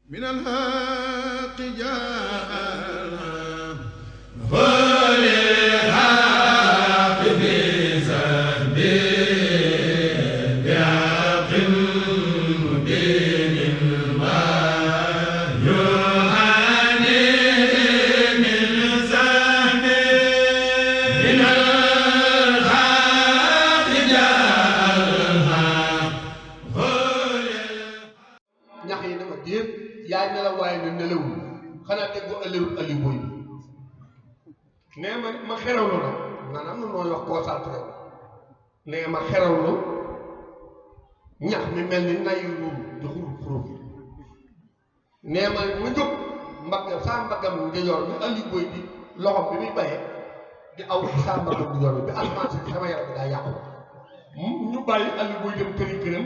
من الحق جاءنا yaay nelaw waaye ne nelawul xanaa déggoo Aliou Boy nee ma xerawlu nag maanaam nu nooy wax concentré nee ma xerawlu ñax mi mel ni nayu di xurub xurub nee ma jóg mbaggam saa mbaggam nga yor bi Aliou Boy bi loxom bi muy bayee di aw saa mbaggam di yor bi asamaan si sama yaram bi daa yàqu ñu bàyyi Aliou Boy dem këri këram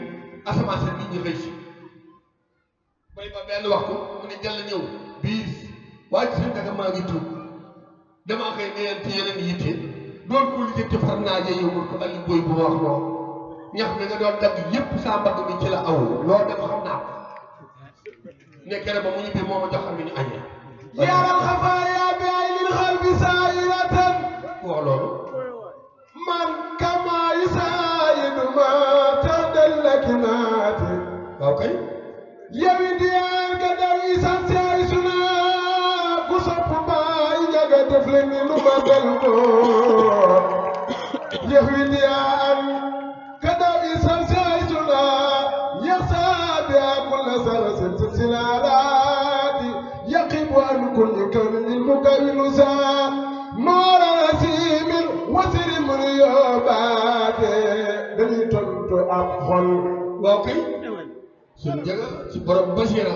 asamaan si nit ñi xëy si bay ba benn waxtu mu ne jàll ñëw biis waaye ci suñu daga maa ngi tuub damaa xëy neen ci yeneen yitte doon ko lijjanti far naa jee yóbbul ko Aliou Boy bu ma wax loo ñax mi nga doon dagg yépp saa mbagg mi ci la aw loolu dafa xam naa ko ne kere ba mu ñibbee moo ma jox xam ni ñu añee yaral xafaaya bi ay lil xal bi saayiratan wax loolu man kama yusaayidu ma tadallakinaati waaw kay yowi diyaan ka daw isan seey suna ku sopp baay njaga def le ni lu ma dal ko yowi diyaan ka daw isan seey suna yaxsa bi kulla salasin silsilaati yaqibu an kulli kawnin mukawilu saa noora nasimin wasiri mun yóbbaate dañuy tontu ab xol waaw kay suñ jaga ci borom basira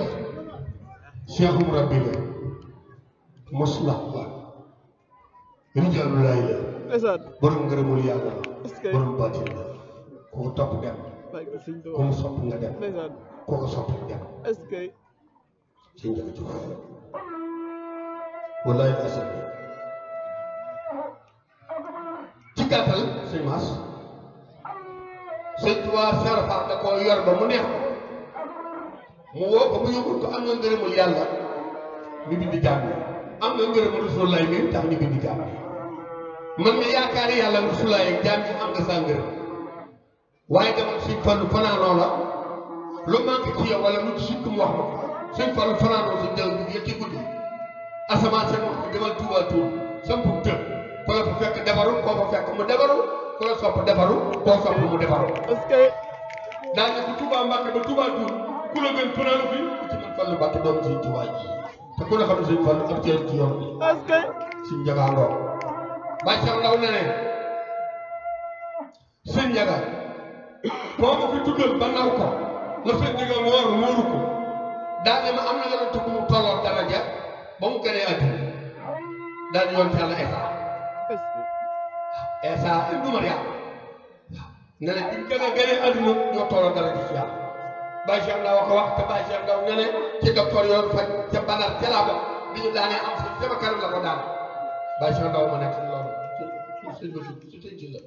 cheikhum rabbi la moslah ba rijaalulaay la borom ngërëmul yàlla la borom baatin la ku ko topp dem ku mu sopp nga dem ku ko sopp dem suñ jaga ci wallaay asal ci gàttal suñ maas sëñ Tuubaa sarafaat da koo yor ba mu neex ko mu woo ko mu yóbbul ko am nga ngërëmul yàlla ñu bindi jàmm am nga ngërëmul Rasulullaay mi tax ñu bindi jàmm man nga yaakaari yàlla Rasulullaay jàmm yi am nga saa ngërëm waaye dama suñ Fallu fanaanoo la lu manqué ci yow wala lu ci sukk mu wax ma suñ Fallu fanaanoo suñ jël bi yetti guddi asamaan seen wax ko demal Tuubaa tuub sampu tëb ku la fa fekk defaru koo fa fekk mu defaru ku la sopp defaru koo sopp mu defaru daa ne ko Tuubaa Mbàkke ba Tuubaa tuub ku la gën fanaanu fi ci man Fallu Mbàkke doom Sëñ Tuubaa ji te ku la xam ne Sëñ Fallu ak ceen ci yoon bi suñ njagaandoo bàyyi sax ndaw ne ne sëñ njaga koo ko fi tuddal ba naw ko la sëñ njaga mooru ko daa ne ma am na yonent bu mu tolloo daraja ba mu gënee àddina daal yoon ci yàlla Esa ibnu Maryam ne ne bi mu gënee àddina ñoo tolloo daraja ci yàlla Baye Cheikh Ndaw ko wax te Baye Cheikh Ndaw ne ne ci docteur yoon faj ca Badar ca laa bokk bi ñu daanee am si sama kanam la ko daan Baye Cheikh Ndaw ma nekk loolu ci sëñ Basiru ci sëñ ci la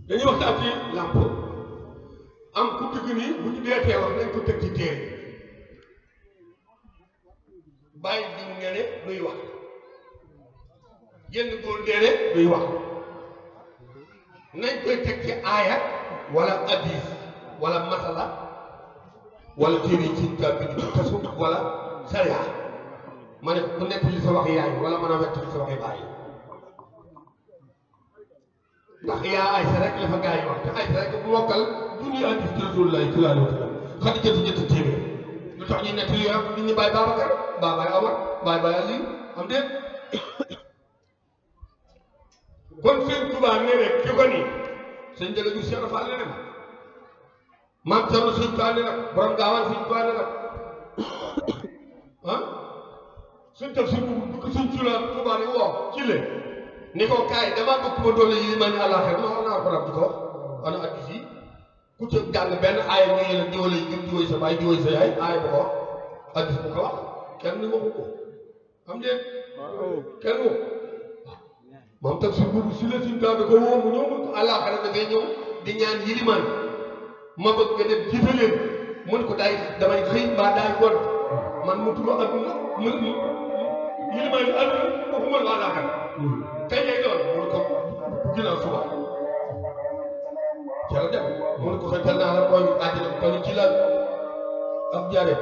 dañuy waxtaan ci làmp am ku dëgg ni bu ñu deetee wax nañ ko teg ci téere bàyyi diw nee ne luy wax yenn góor nee ne luy wax nañ koy teg ci aaya wala hadis wala masala wala téere ci bi di tasu wala sariya ma ne ku nekk li sa wax yaay wala mën a wett li sa waxi bàyyi ndax yaa Aysa rek la fa gaa yi wax te Aysa rek bu mokkal junni hadiis ci Rasulullaahi sallallaahu alayhi wa sallam Xadijatu ñetti téeméer lu tax ñu nekk li yoo xam nit ñi bàyyi Babacar bàyyi Omar bàyyi Ali am déet kon sëñ Tuubaa nee rek ki ko nii sëñ Jaga ju Seex Faal ne ma maam Cerno sëñ Tuubaa ne nag borom gaawaan sëñ Tuubaa ne nag ah suñ taf suñ sula Tuubaa ni woo ci le ni ko kaay damaa bëgg ma doole yi ma ne àllaaxira ma wax naa ko rab di ko ana addis yi ku ci jàng benn aaya ñu yéen a diwale yi gën diway sa baay diway sa yaay aaya bu ko addis bu ko wax kenn waxu ko xam ngeen kenn waxu moom taf si boobu si la suñ taa da ko woo mu ñëw mun ko àllaaxira da ngay ñëw di ñaan yilimaan ma bëgg nga dem jiite leen mun ko daay damay xëy mbaa daay gont man mu tuba adduna mu yilimaan yi adduna waxuma la àllaaxira tey lay doon mun ko ginnaaw suba ca la dem mun ko xëccal naa la mooy àddina toll ci la ab jaare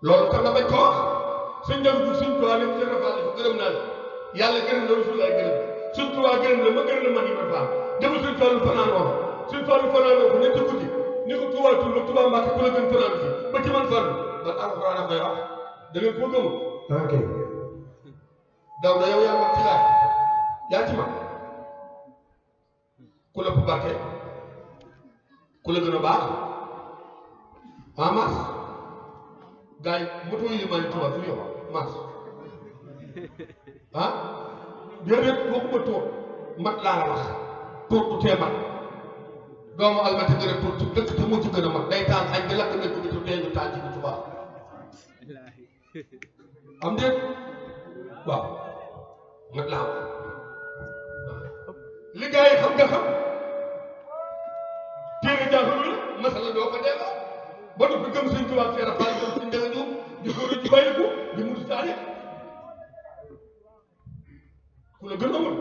loolu tax na bañ ko wax suñ dem du suñ tuwaa ne seen rafal ko gërëm naa la yàlla gërëm la rasul ay gërëm suñ tuwaa gërëm la ma gërëm la man yi ma faam dem suñ fàllu fanaanoo suñ fàllu fanaanoo ko ñetti guddi ni ko tuwaa tur la tuwaa mbàkke ku la gën fanaan fi ba ci man fàllu man alxuraan a koy wax da ngeen koo gëmul ok daw da yow yaa mag ci laaj yaa ci mag ku la bu barke ku la gën a baax ah mas gars yi moto yi limaani tubaab du yow mas ah déedéet waxuma tóor mat laa la wax tóor du tee mat doomu almati gën a tóor ci dëkk te moo ci gën a mat day taal añ bi lakk nekk bi te dee ñu taal ci bi tubaab am déet waaw mat laa wax li gars yi xam nga xam téere jaaxul la masala doo ko delloo ba du fi gëm sëñ tubaab seera faal gëm si ndega ñoom di ko ci bàyyi ko di mutu saane ku la gën amul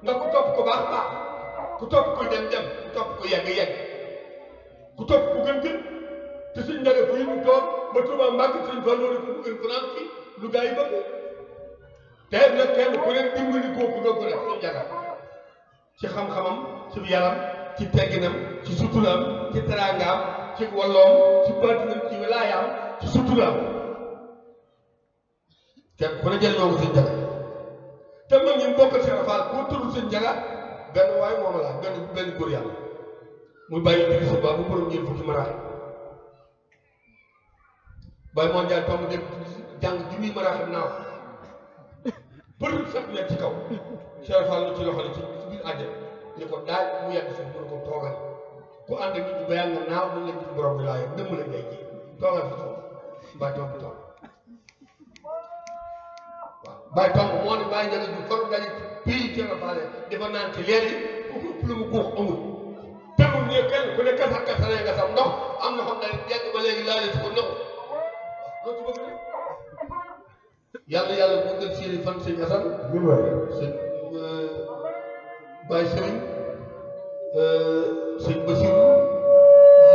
nga ku topp ko baax baax ku topp ko dem dem ku topp ko yegg yegg ku topp ko gën gën te suñ ndege fu yi mu toog ba tubaab mbàgg sëñ fa loolu ko mu gën fanaan fii lu gars yi bëgg te nag kenn ku leen dimbali kooku nga ko def suñ jaga ci xam-xamam ci yaram ci tegginam ci suturaam ci teraangaam ci walloom ci baatinam ci wilaayaam ci suturaam kenn ku ne jëriñoo ko sëñ jaga te man ñun bokkal Cheikh Rafal koo tudd sëñ jaga benn waaye moom la benn góor yàlla muy bàyyi digi sa baa bu borom ñeen fukki maraaxi bàyyi moo jaay tomb dem jàng junniy maraaxi naaw bëri sax nekk ci kaw Cheikh Rafal lu ci loxo la ci biir àjjana ni ko daaj mu yàgg suuf mu ne ko toogal ku ànd ak nit ñi ba yàgg nga naaw mun la gis borom bi laa yor dëmm la ngay ji toogal fi suuf bàyyi tomb toog waaw bàyyi tomb moo ne bàyyi njëriñ bi faru daje pays Cheikh Rafal dafa naan ci leer yi ku lu mu guux amul tegul ne kenn ku ne kasar kasaree nga sam ndox am na xam ne yàgg ba léegi laa leen si ko ndox loolu ci bëgg ne yàlla bu gën seeni fan sëñ Assane sëñ Baye Serigne sëñ Bassirou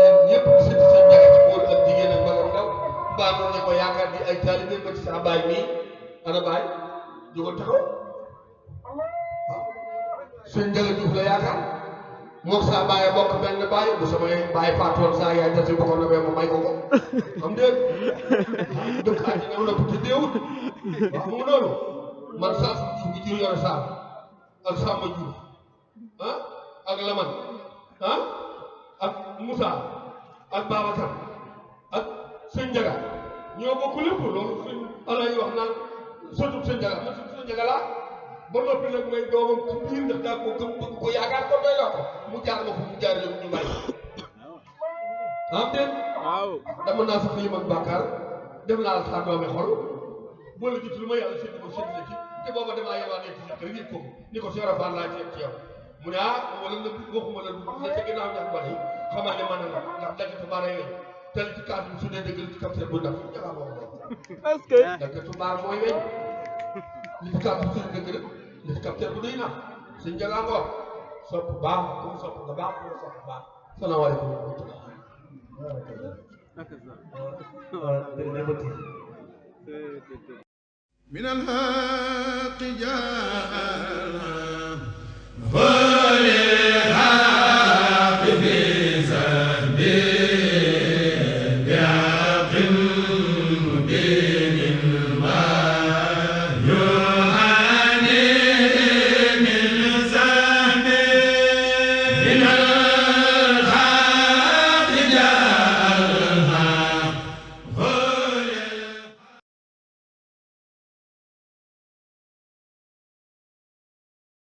yéen ñëpp di sëñ Njaga ci góor ak jigéen ak mag ak ndaw mbaa noonu ñu ko yaakaar di ay taalibe ba ci sa baay mii ana baay jógal taxaw waaw sëñ Njaga Diouf la yaakaar moog saa baay bokk benn baay bu sama baay faatoon saa yaay dasi bokkoon na bee ma may ko ko xam déet dëkk aji ñëw na ko te déewut waaw mu noonu man saa su Diouf bi jur yore saa ak Samba Diouf ah ak Laman ah ak Moussa ak Babacar ak sëñ Njaga ñoo bokk lépp loolu suñ alay wax naan sotub sëñ Njaga man sotub sëñ Njaga laa ba noppi nag may doomam ci biir ndax daa ko gëm bëgg ko yaakaar ko doy loo ko mu jaar ma fu mu jaar yow ñu bàyyi am déet dama naa sax lim ak bàkkaar def naa la saa doome xol boo la gis lu ma yàlla sédd ko sédd la ci te booba damaa yebaa nekk ci sa kër yëg ko ni ko Cheikh Rafal laa seet ci yow mu ne wala nga waxuma la la ca ginnaaw ñax ba xamal ne man na ndax daggatu baara weñ tel ci kàddu su dee dëgg ci capteur bu ndax jaxaa moo ko est-ce que daggatu baar mooy weñ li ci kàddu su dee dëgg rek li ci capteur bu day na suñ jagaa nga wax sopp baax comme sopp nga baax comme sopp baax salaamaaleykum wa rahmatulah من الحق جاء